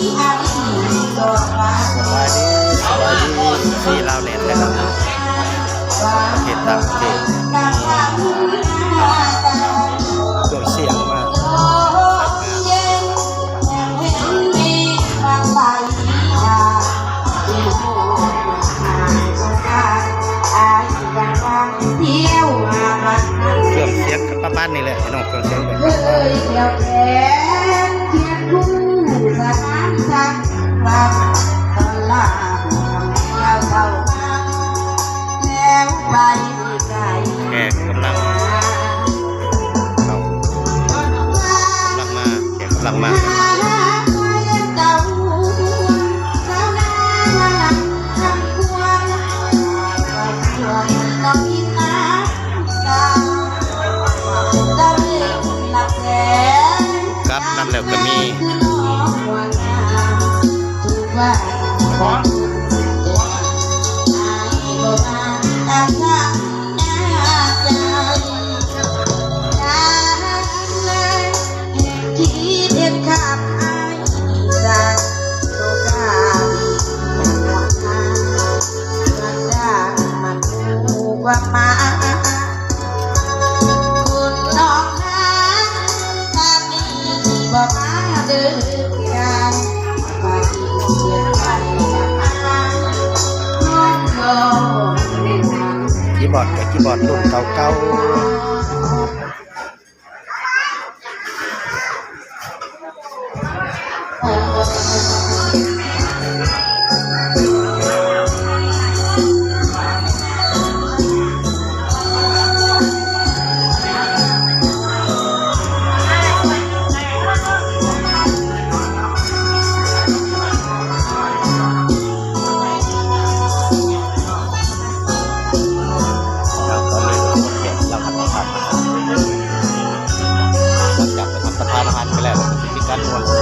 ສະບາຍດີ ສະບາຍດີ ເອັຟຊີ ລາວແລນ ແລະ ປະເທດຕ່າງປະເທດ ເຄື່ອງສຽງມາ ເຄື່ອງສຽງກະປະມານນີ້ແຫຼະພີ່ນ້ອງ ເຄື່ອງສຽງແບບ ແຂກກຳລັງ ເຂົ້າ ກຳລັງມາ ແຂກກຳລັງມາ ກັບນຳແລ້ວກະມີ ຄີບອດກະຄີບອດລຸ້ນເກົ່າໆ. ຕອນນີ້ກະເປັນລາວພັດທະນາຄານ ຫຼັງຈາກໄປຮັບປະທານອາຫານໄປແລ້ວ ກະຊິມີການມ່ວນຊື່